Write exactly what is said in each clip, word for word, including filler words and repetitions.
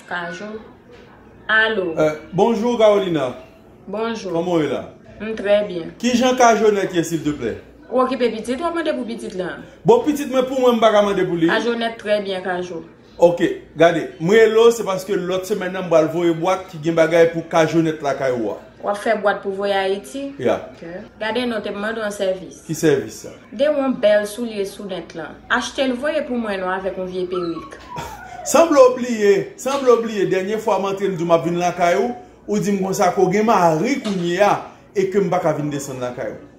Kajo. Alo. Euh, bonjou, Carolina. Bonjou. Kòman w ye la? M trè byen. Kijan Kajonèt ye, silteplè? Ou okipe pitit, w ap mande pou pitit lan? Bon, pitit mwen pou mwen, m pa ka mande pou li? Kajonèt trè byen, Kajo. Ok, gade, m rele w, se paske lòt semèn nan, m pral voye bwat ki gen bagay pou Kajonèt lakay ou a. W ap fè bwat pou voye Ayiti? Ya. Ok. Gade non, te m mande w yon sèvis. Ki sèvis sa? De yon bèl soulye sou nèt lan. Achte l voye pou mwen non avèk yon vye perik. Sanble w bliye, sanble w bliye, dènye fwa m antre m di w m ap vin lakay ou, ou di m konsa ke w gen mari kounye a e ke m pa ka vin desann lakay ou.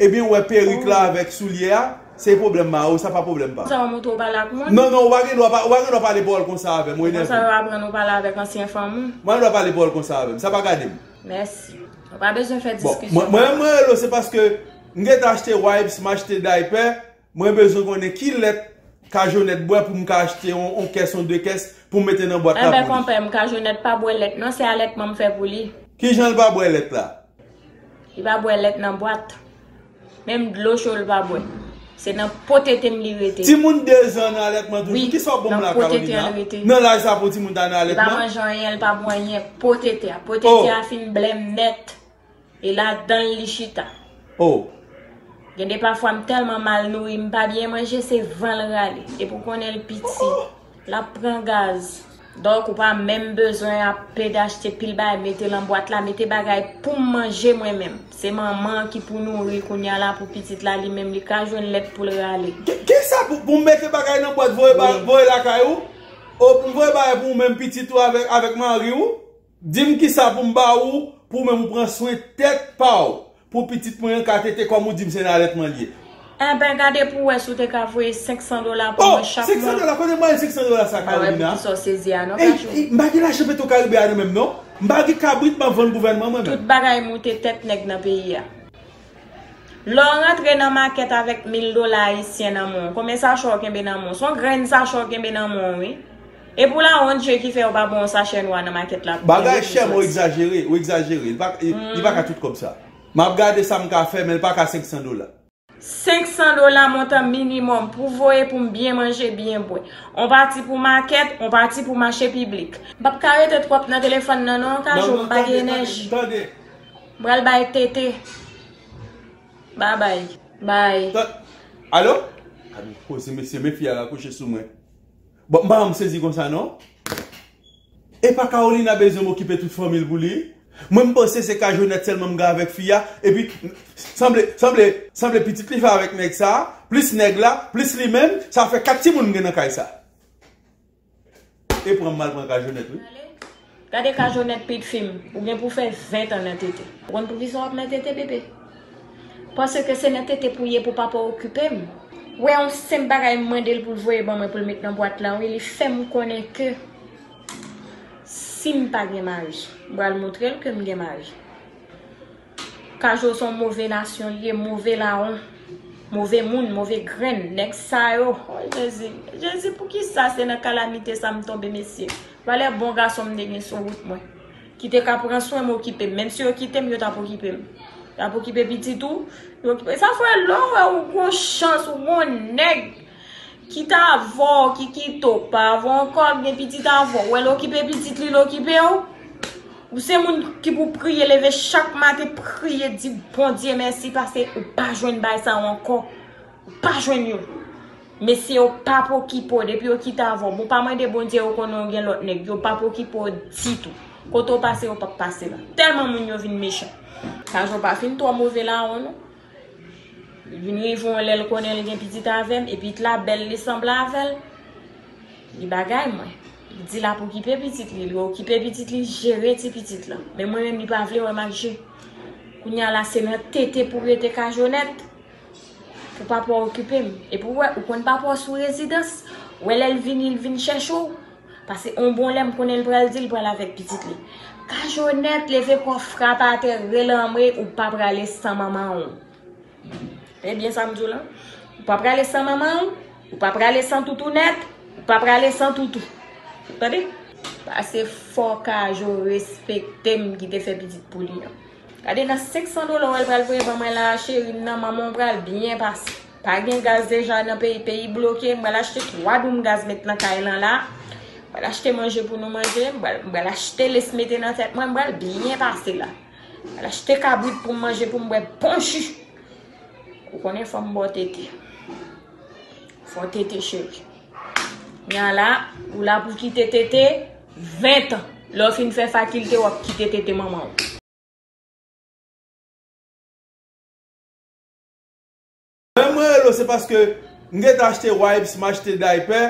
Ebyen, w wè perik la avèk soulye a, se pwoblèm mari w, sa pa pwoblèm pa m. Konsa w montre w pale ak moun? Non, non, ou pa gen dwa pa, ou pa gen dwa pale pawòl konsa avè m, ou enève m. Konsa yo aprann ou pale avèk ansyen fanm ou? Ou pa gen dwa pale pawòl konsa avè m, sa pa gade m. Mèsi. Ou pa bezwen fè diskisyon. Bon, mwen, mwen rele w, se paske m gentan achte wipes, m achte daypè, mwen bezwen konnen ki lèt Kajonèt bwè pou m ka achte yon, yon kès, yon de kès pou m mete nan bwat la pou li. Enben, konpè m, Kajonèt pa bwè lèt non, se alètman m fè pou li. Kijan l pa bwè lèt la? Li pa bwè lèt nan bwat. Menm dlo cho l pa bwè. Se nan po tete m li rete. Timoun de zan nan alètman toujou. Wi, kisa w ban m la, Carolina? Nan po tete l rete. Nan laj sa pou timoun ta nan alètman? Li pa manje anyen, li pa bwè anyen. Po tete a. Po tete a fin blè m nèt. E ladan l li chita. Oh. Gen de pafwa m tèlman mal nouri, m pa byen manje, se van l rale. Depi w konnen l piti, l ap pran gaz. Donk, ou pa menm bezwen ap plede achte pil bagay, mete nan bwat la, mete bagay pou m manje mwen menm. Se manman an ki pou nouri kounye a la pou pitit la, li menm li ka jwenn lèt pou l rale. Ki, kisa pou, pou m mete bagay nan bwat voye ba, wi, voye lakay ou? O, pou m voye bagay pou ou menm pitit ou avèk, avèk mari ou? Di m kisa pou m ba ou, pou ou menm ou pran swen tèt pa w, pou pitit mwen an ka tete kòm ou di m se nan alètman l ye. Enben, gade pou w wè si w te ka voye senk san dola pou mwen chak mwa. Oh, senk san dola? Kote m ba w senk san dola sa, Carolina? M pa wè poukisa w sezi a non, Kajo. Ey, m pa gen lajan Petwokaribe a nan men m non. M pa gen kabrit m ap vann gouvènman mwen menm. Tout bagay moute tèt nèg nan peyi a. Lè w rantre nan makèt avèk mil dola ayisyen nan men w, konbyen sachè w kenbe nan men w? Se yon grenn sachè w kenbe nan men w, wi. E pou lawont je ki fè yo pa ba w yon sachè nwa nan makèt la pou mil dola. Bagay chè, men w egzajere, ou egzajere. Li pa, li, li pa ka tout kòb sa. M ap gade sa m ka fè, men li pa ka senk san dola. Senk san dola montan minimòm pou voye pou m byen manje, byen bwè. On pati pou makèt, on pati pou mache piblik. M p ap ka rete twòp nan telefòn nan non, Kajo, m pa gen enèji. M pral bay tete. Babay. Bay. Alo? Gade koze mesye, men fi a rakwoche sou mwen. Bon, m pa janm sezi konsa non. E pa Carolina bezwen m okipe tout fanmi l pou li? Mwen m panse se Kajonèt sèlman m gen avèk fi a, epi sanble, sanble, sanble pitit li fè avèk nèg sa, plis nèg la, plis li menm, sa fè kat timoun m gen nan kay sa. E pran m mal pran Kajonèt, wi. Gade Kajonèt, pitit fi m, ou gen pou fè ven tan nan tete. Ou konn poukisa w ap nan tete, bebe? Paske se nan tete pou w ye pou papa w okipe m. Wè yon senp bagay m mande l pou l voye ban mwen pou l met nan bwat la, wi, li fè m konnen ke si m pa gen mari, m pral montre l ke m gen mari. Kajo se yon move nasyon li ye, move lawon, move moun, move grenn. Nèg sa yo, o Jezi, Jezi, poukisa se nan kalamite sa m tonbe, mesye? Valè bon gason m te gen sou wout mwen, ki te ka pran swen m, okipe m. Menm si yo kite m, yo t ap okipe m. Yo ap okipe pitit ou, yo okipe. Sa fè lè w wè ou gon chans, ou gon nèg ki t avè w, ki kite w, pa avè w ankò, l gen pitit avè w. Wè l okipe pitit li, l okipe w. Ou se moun ki pou priye, leve chak maten, priye, di Bondye mèsi, paske ou pa jwenn bagay sa yo ankò. Ou pa jwenn yo. Mesye yo p ap okipe w, depi yo kite avè w. Bon, pa mande Bondye, yo konnen w gen lòt nèg. Yo p ap okipe w ditou. Kote w pase, yo p ap pase la. Tèlman moun yo vin mechan. Kajo pa fin twò move lawon, non. Li vin rive yon lè l konnen l gen pitit avè m, e pitit la bèl, li sanble avè l. Li bagay mwen. Li di l ap okipe pitit li, li okipe pitit li, jere ti pitit lan. Men mwen menm, li pa vle wè m ak je. Kounye a la, se nan tete pou rete Kajonèt. Pou papa w okipe m. Epi w wè, ou konn papa w sou rezidans. Ou wè lè l vini, l vin chèche w. Pase on bon lè m konnen l pral di l pral avèk pitit li. Kajonèt, leve kò w, frape atè, rele anmwe, ou pa prale san manman w. Tande byen sa m di w lan. Ou pa prale san manman w, ou pa prale san toutounèt, ou pa prale san toutou. Tande? Pase fò Kajo respekte m ki te fè pitit pou li an. Gade nan senk san dola w wè l pral voye ban mwen la, cheri m nan, manman w pral byen pase. Pa gen gaz deja nan peyi, peyi bloke, m pral achte twa doum gaz met nan kay lan la. Pral achte manje pou nou manje, m pral, m pral achte les mete nan tèt mwen, m pral byen pase la. M pral achte kabrit pou m manje, pou m bwè bon ji. Ou konnen fò m ba w tete. Fò tete, cheri. Nya la, ou la pou kite tete ven tan. Lè w fin fè fakilte, w ap kite tete manman w. Mwen, mwen rele w, se paske m gentan achte wipes, m achte daypè,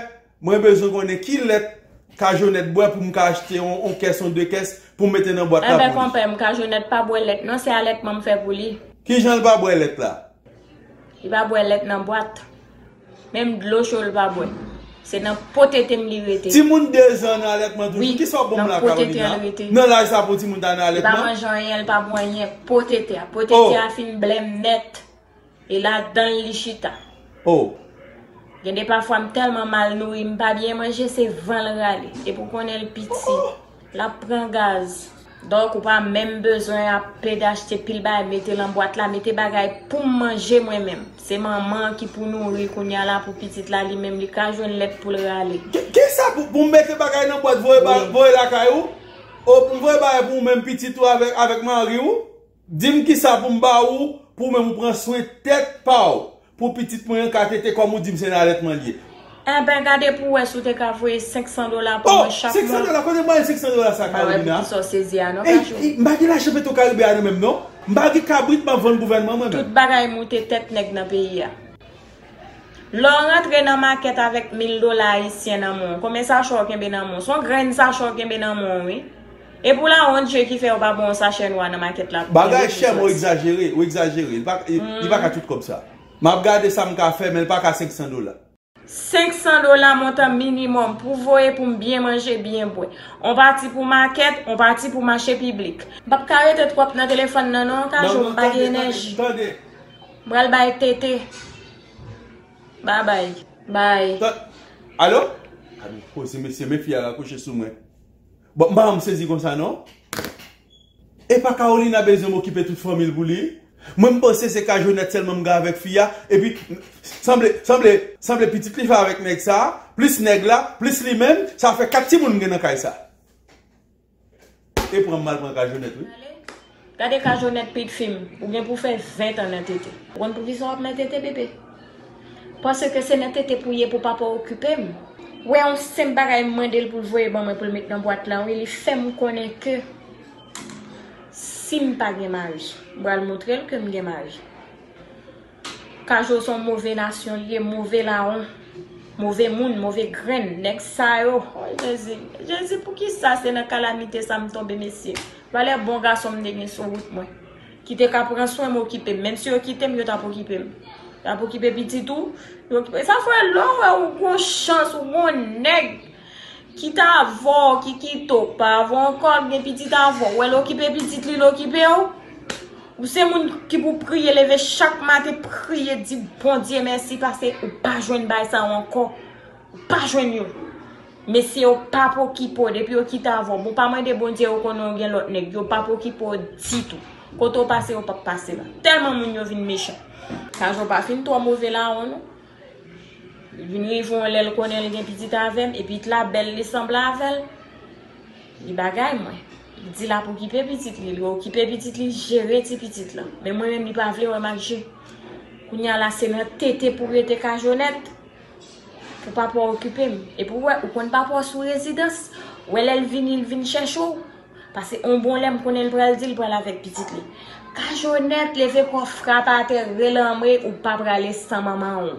mwen bezwen konnen ki lèt Kajonèt bwè pou m ka achte yon, yon kès, yon de kès pou m mete nan bwat la pou li. Enben, konpè m, Kajonèt pa bwè lèt non, se alètman m fè pou li. Kijan l pa bwè lèt la? Li pa bwè lèt nan bwat. Menm dlo cho l pa bwè. Se nan po tete m li rete. Timoun de zan nan alètman toujou. Wi, kisa w ap ban m la, Carolina? Nan po tete l rete. Nan laj sa pou timoun ta nan alètman? Li pa manje anyen, li pa bwè anyen. Po tete a. Po tete a fin blè m nèt. E ladan l li chita. Oh. Gen de pafwa m tèlman mal nouri, m pa byen manje, se van l rale. Depi w konnen l piti. L ap pran gaz. Donk, ou pa menm bezwen ap pede achte pil bagay, mete nan bwat la, mete bagay pou m manje mwen menm. Se manman an ki pou nouri kounye a la pou pitit la, li menm li ka jwenn lèt pou l rale. Ki, kisa pou, pou m mete bagay nan bwat, voye ba, wi, voye lakay ou? Ou pou m voye bagay pou ou menm pitit ou avèk, avèk mari ou? Di m kisa pou m ba ou, pou ou menm ou pran swen tèt pa w. Pou pitit mwen an ka tete kòm ou di m se nan alètman l ye. Enben, gade pou w wè si w te ka voye senk san dola pou mwen chak mwa. Oh, senk san dola? Kote mwayen senk san dola sa, Carolina? M pa wè pou kisa w sezi a non, Kajou. Ey, m pa gen lajan Petwokaribe a nan menm non. M pa gen kabrit m ap vann gouvènman mwen menm. Tout bagay moute tèt nèg nan peyi a. Lè w rantre nan makèt avèk mil dola ayisyen nan men w, konbyen sachè w kenbe nan men w? Se yon grenn sachè w kenbe nan men w, wi. E pou lawont je ki fè yo pa ba w yon sachè nwa nan makèt la. Bagay chè, men w egzajere, w egzajere. Li pa, li, li pa ka tout kòb sa. M ap gade sa m ka fè, men l pa ka senk san dola. Senk san dola montan minimòm pou voye pou m byen manje, byen bwè. On pati pou makèt, on pati pou mache piblik. M p ap ka rete twòp nan telefòn nan non, Kajou, m pa gen enèji. M pral bay tete. Babay. Bay. Alo? Gade yon koze, mesye, men fi a rakwoche sou mwen. Bon, m pa janm sezi konsa non. E pa Carolina bezwen m okipe tout fanmi l pou li? Mwen m panse se Kajonèt sèlman m gen avèk fi a, epi sanble, sanble, sanble pitit li fè avèk nèg sa, plis nèg la, plis li menm, sa fè kat timoun m gen nan kay sa. E pran m mal pran Kajonèt, wi. Gade Kajonèt, pitit fi m, ou gen pou fè ven tan nan tete. Ou konn poukisa w ap nan tete, bebe? Paske se nan tete pou w ye pou papa w okipe m. Wè yon senp bagay m mande l pou l voye ban mwen pou l met nan bwat la, wi, li fè m konnen ke si m pa gen mari, m pral montre l ke m gen mari. Kajo se yon move nasyon li ye, move lawon, move moun, move grenn. Nèg sa yo, oh Jezi, Jezi, poukisa se nan kalamite sa m tonbe, mesye? Valè bon gason m te gen sou wout mwen, ki te ka pran swen m, okipe m. Menm si yo kite m, yo t ap okipe m. Yo t ap okipe pitit ou, yo okipe. Sa fè lè w wè ou gon chans, ou gon nèg ki t avè w, ki kite w, pa avè w ankò, l gen pitit avè w. Wè l okipe pitit li, l okipe w. Ou se moun ki pou priye, leve chak maten, priye, di Bondye mèsi, paske ou pa jwenn bagay sa yo ankò. Ou pa jwenn yo. Mesye yo p ap okipe w, depi yo kite avè w. Bon, pa mande Bondye, yo konnen w gen lòt nèg. Yo p ap okipe w ditou. Kote w pase, yo p ap pase la. Tèlman moun yo vin mechan. Kajo pa fin twò move lawon, non. Li vin rive yon lè l konnen l gen pitit avè m, e pitit la bèl, li sanble avè l. Li bagay mwen. Li di l ap okipe pitit li, li okipe pitit li, jere ti pitit lan. Men mwen menm, li pa vle wè m ak je. Kounye a la, se nan tete pou rete Kajonèt, pou papa w okipe m. Epi w wè, ou konn papa w sou rezidans, w wè lè l vini, l vin chèche w. Paske yon bon lè m konnen l pral di l pral avèk pitit li. Kajonèt, leve kò w, frape atè, rele anmwe, ou pa prale san manman w.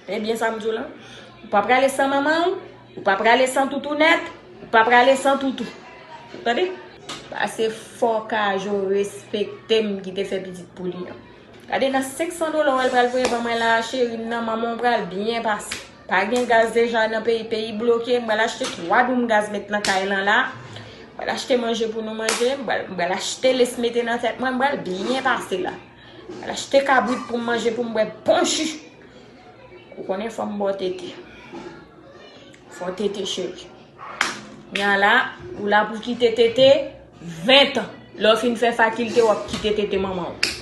Tande byen sa m di w lan? Ou pa prale san manman w, ou pa prale san toutounèt, ou pa prale san toutou. Tande? Pase fò Kajo respekte m ki te fè pitit pou li an. Gade nan senk san dola w wè l pral voye ban mwen la, cheri m nan, manman w pral byen pase. Pa gen gaz deja nan peyi, peyi bloke, m pral achte twa doum gaz met nan kay lan la. M pral achte manje pou nou manje, m pral, m pral achte les mete nan tèt mwen, m pral byen pase la. M pral achte kabrit pou m manje, pou m bwè bon ji. Ou konnen fò m ba w tete. Fò tete, cheri. Nya la, ou la pou kite tete ven tan. Lè w fin fè fakilte, w ap kite tete manman w.